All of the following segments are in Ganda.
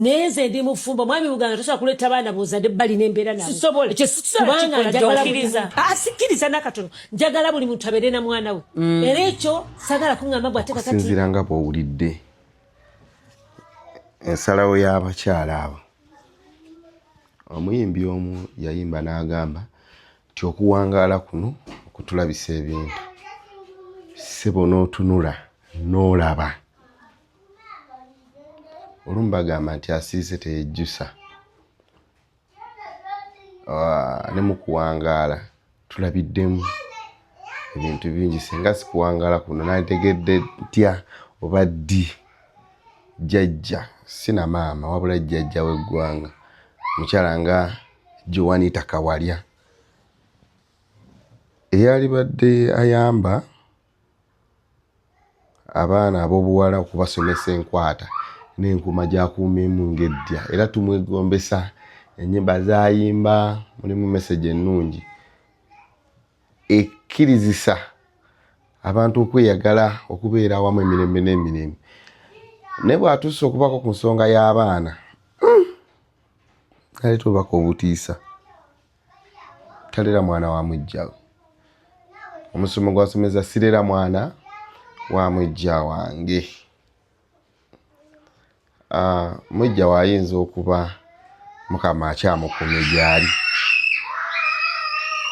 Naye nze ndi mufumbo, mwami Muganga, tosobola kuleeta baana bozadde balina embeera nabo. Sisobola. Ekyo Sisobola kubanga kikola, njagala gy'okkiriza. Ah, sikkiriza n'akatono. Njagala buli muntu abeere na mwana we. Era ekyo sagala kuŋŋamba bw'ate kakati. Okusinziira nga bw'owulidde ensalawo y'abakyala abo, omuyimbi omu yayimba n'agamba nti okuwangaala kuno okutulabisa ebintu, ssebo n'otunula n'olaba. Olumu bagamba nti asirise teyejjusa. Ah, ne mu kuwangaala tulabiddemu ebintu bingi. Singa sikuwangaala kuno, nanditegedde ntya oba ddi jjajja, si na maama, wabula jjajja w'eggwanga, mukyala nga Joanita Kawalya, eyalibadde ayamba abaana ab'obuwala okubasomesa enkwata n'enkuuma gy'akuumyemu ng'eddya. Era tumwegombesa ennyimba z'ayimba, mulimu mesegi ennungi ekkirizisa abantu okweyagala, okubeera awamu emirembe n'emirembe. Naye bw'atuuse okubaako ku nsonga y'abaana, aleeta obubaka obutiisa: talera mwana wa mujjawe. Omusomo gwasomeza, sirera mwana wa mujja wange. Ah, mujja we ayinza okuba Mukama akyamukuumye gyali.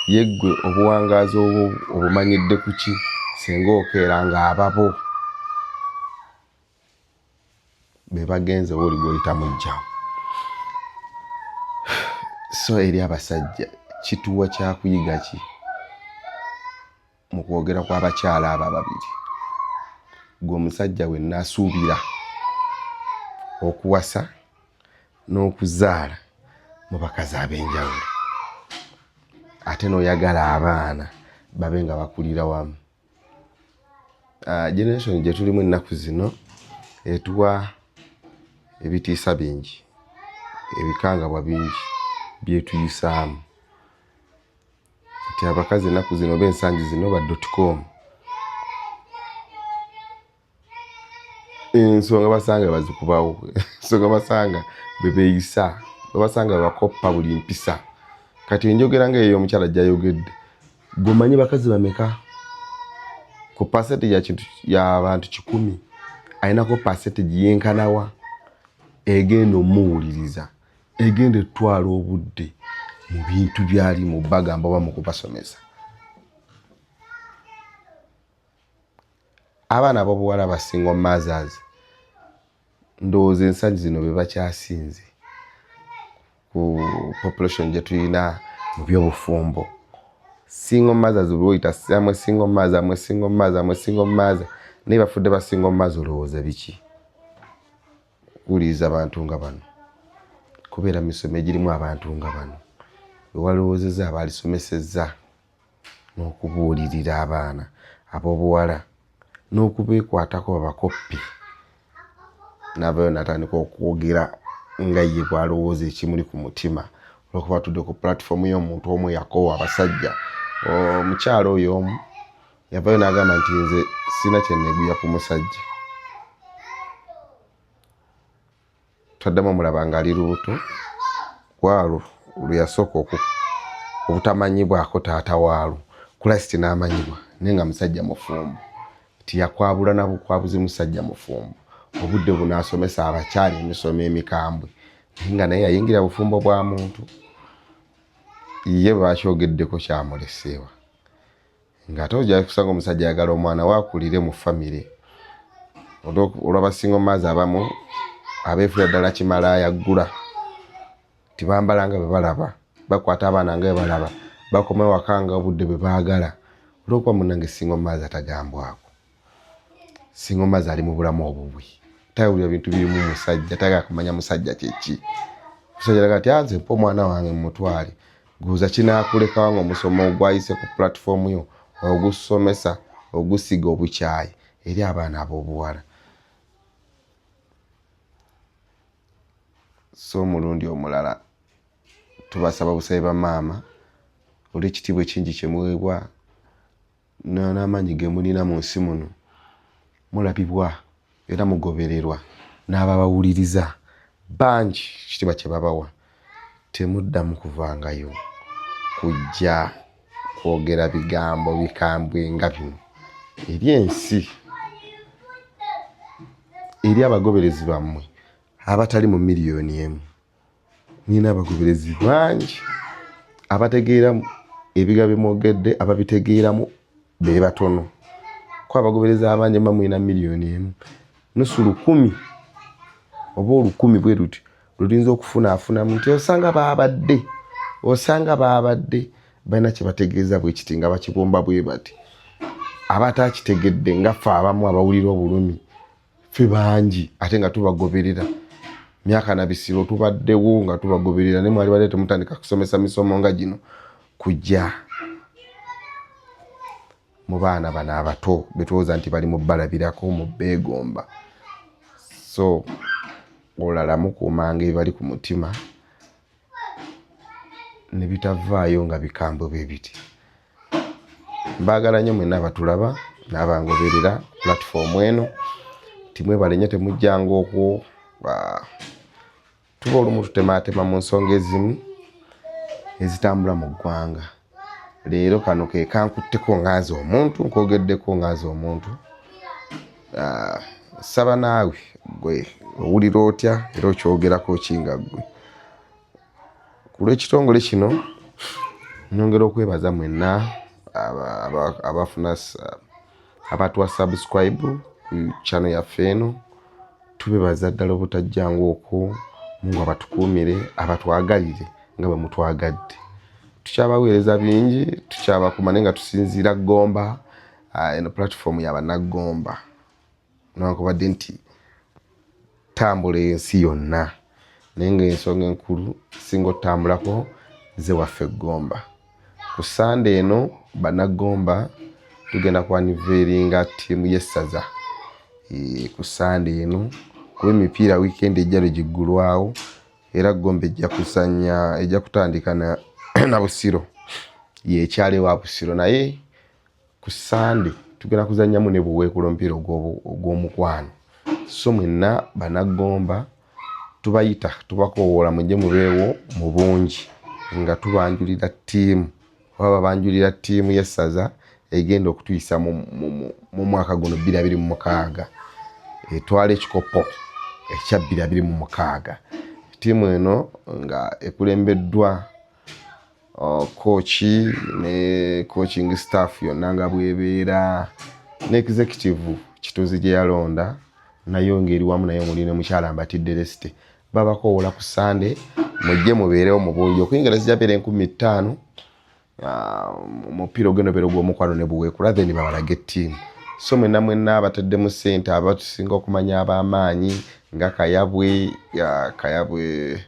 Yeggwe obuwangaazi obwo obumanyidde kuki singa okeera ng'ababo be bagenze wooli gwoyita mujjawo? So eri abasajja, kituwa kyakuyiga ki mu kwogera kw'abakyala abo ababiri? Gwe omusajja wenna asuubira okuwasa n'okuzaala mu bakazi ab'enjawulo, ate n'oyagala abaana babe nga bakulira wamu. Generation gye tulimu ennaku zino etuwa ebitiisa bingi, ebikangabwa bingi byetuyisaamu, nti abakazi ennaku zino oba ensangi zino ba dotcom. Ensonga basanga bazikubawo, ensonga basanga bwebeeyisa, babasanga bebakoppa buli mpisa. Kati enjogera nga eyo omukyala gyayogedde, gweomanyi bakazi bameka ku percentage ya kintu y'abantu 100 alinako percentage yenkanawa egenda omuwuliriza, egenda etwala obudde mu bintu byali mu bagamba oba mu kubasomesa? Abaana ab'obuwala ba single mothers, ndowooza ensangi zino be bakyasinze ku population gye tulina mu byobufumbo. Single mothers, bweyita amwe single mother, amwe single mother, amwe single mother, naye bafudde ba single mother. Olowooza biki? Kuwuliriza abantu nga bano, kubeera misomo egirimu abantu nga bano, wewalowoozeza abaalisomesezza n'okubuulirira abaana ab'obuwala n'okubeekwatako babakoppe. N'avaayo n'atandika okwogera nga ye bw'alowooza ekimuli ku mutima, olwokuba atudde ku pulatifomu y'omuntu omu eyakoowa abasajja. Omukyala oyo omu yavaayo n'agamba nti nze sirina kye neeguya ku musajja. Twaddamu omulaba ng'ali lubuto kwalwo lwe yasooka obutamanyibwako taata waalwo, kulasiti n'amanyibwa, naye nga musajja mufumbo. Tiyakwabula na bukwabuzi, musajja mufumbo. Obudde buno asomesa abakyala emisomo emikambwe, naye nga naye yayingira bufumbo bwa muntu. Ye bakyogeddeko kyamuleseewa ng'ate ojja kusanga omusajja ayagala omwana we akulire mu famire. Olw'abasinga omumaazi abamu abeefuula ddala kimalaaya ggula, tibambala nga bwe balaba, bakwata abaana nga bwe balaba, bakoma ewaka nga obudde bwe baagala. Olw'okuba munnange singa omumaazi atagambwako, singa omumaazi ali mu bulamu obubwe, tayawulira bintu birimu musajja, tayagala kumanya musajja kyeki. Musajja alaga nti anze mpa omwana wange mumutwale. Guuza kinaakulekawa ng'omusomo ogwayise ku pulatifomu yo ogusomesa ogusiga obukyayi eri abaana ab'obuwala? So omulundi omulala tubasaba busabe bamaama, olw'ekitiibwa ekingi kye muweebwa n'amaanyi ge mulina mu nsi muno, mulabibwa era mugobererwa n'ababawuliriza. Bangi kitiibwa kye babawa, temuddamu kuvangayo kujja kwogera bigambo bikambwe nga bino eri ensi, eri abagoberezi bammwe abatali mu 1,000,000. Nina abagoberezi bangi abategeera ebigambo bye mwogedde, ababitegeeramu be batono. Ko abagoberezi abangi mba mulina 1.5 million, 100 oba 1,000 bwe luti luluyinza okufunaafunamu nti osanga baabadde balina kye bategeeza bwe kiti nga bakibumba bwe bati. Abatakitegedde nga ffe abamu abawulira obulumi, ffe bangi, ate nga tubagoberera myaka na bisiro, tubaddewo nga tubagoberera, naye mwali badde temutandika kusomesa misomo nga gino kujja mu baana bano abato betulowooza nti bali mu balabirako mu beegomba. So olala mukuumanga ebibali ku mutima ne bitavaayo nga bikambwe bwe biti. Mbaagala nnyo mwenna abatulaba n'abangoberera platform eno. Timwebale nnyo, temujjanga okwo. Tuba olumu tutemaatema mu nsonga ezimu ezitambula mu ggwanga. Leero kano ke kankutteko nga nze omuntu, nkwogeddeko nga nze omuntu. Saba naawe gwe owulira otya era okyogerako ki nga ggwe? Ku lw'ekitongole kino nyongera okwebaza mwenna abafuna abatuwa subscribe ku channel yaffe eno. Tubebaza ddala obutajjanga okwo. Mungu abatukuumire, abatwagalire nga bwe mutwagadde. Tukyabaweereza bingi, tukyabakuma, naye nga tusinziira Ggomba. Eno platform ya Bannaggomba, newankubadde nti tambula ensi yonna, naye nga ensonga enkulu singa otambulako ze waffe Ggomba. Ku Sande eno, Bannaggomba, tugenda ku-unveilinga ttiimu y'essaza ku Sande eno, kuba emipiira wiikendi ejja lwe giggulwawo, era Ggomba ejja kuzannya, ejja kutandika na Busiro, yekyalo ewa Busiro. Naye ku Sande tugenda kuzannyamu ne Buweekula omupiira ogw'omukwano. So mwenna Bannaggomba tubayita, tubakoowoola mujje mubeewo mu bungi nga tubanjulira ttiimu, oba babanjulira ttiimu y'essaza egenda okutuyisa mu mwaka guno 2026, etwala ekikopo ekya 2026. Ttiimu eno nga ekulembeddwa coach ne coaching staff yonna nga bwebeera ne executive Kituzi gye yalonda, nayo ng'eri wamu naye muli ne mukyala Mbatidde Resite. Babakowoola ku Sande, mujje mubeerewo mu bungi. Okuyingira zijja beera 5,000. Omupiira ogenda obeera ogw'omukwano ne Buweekula, then babalage ttiimu. So mwenna mwenna abataddemu ssente, abatusinga okumanya, ab'amaanyi nga Kayabwe, Kayabwe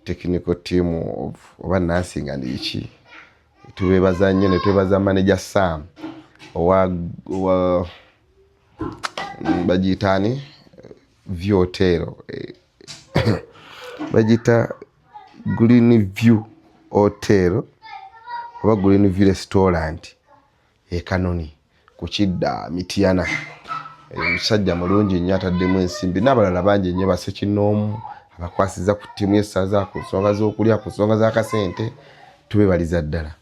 technical team of oba nursing and iki, tubebaza nnyo. Ne twebaza manager Sam owa bagiyita ani, View Hotel, bagiyita Green View Hotel oba Green View Restaurant e Kanoni ku kidda Mityana. Omusajja mulungi nnyo, ataddemu ensimbi, n'abalala bangi nnyo basekinnoomu abakwasiza ku ttiimu y'essaza ku nsonga z'okulya, ku nsonga z'akasente. Tubebaliza ddala.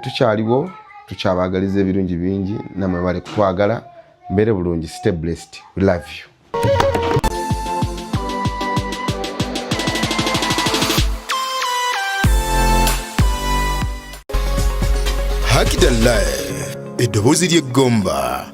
Tukyaliwo, tukyabaagaliza ebirungi bingi. Namwe bale kutwagala, mbeere bulungi. Stay blessed, we love you. Hakida Live, eddoboozi ly'eggomba.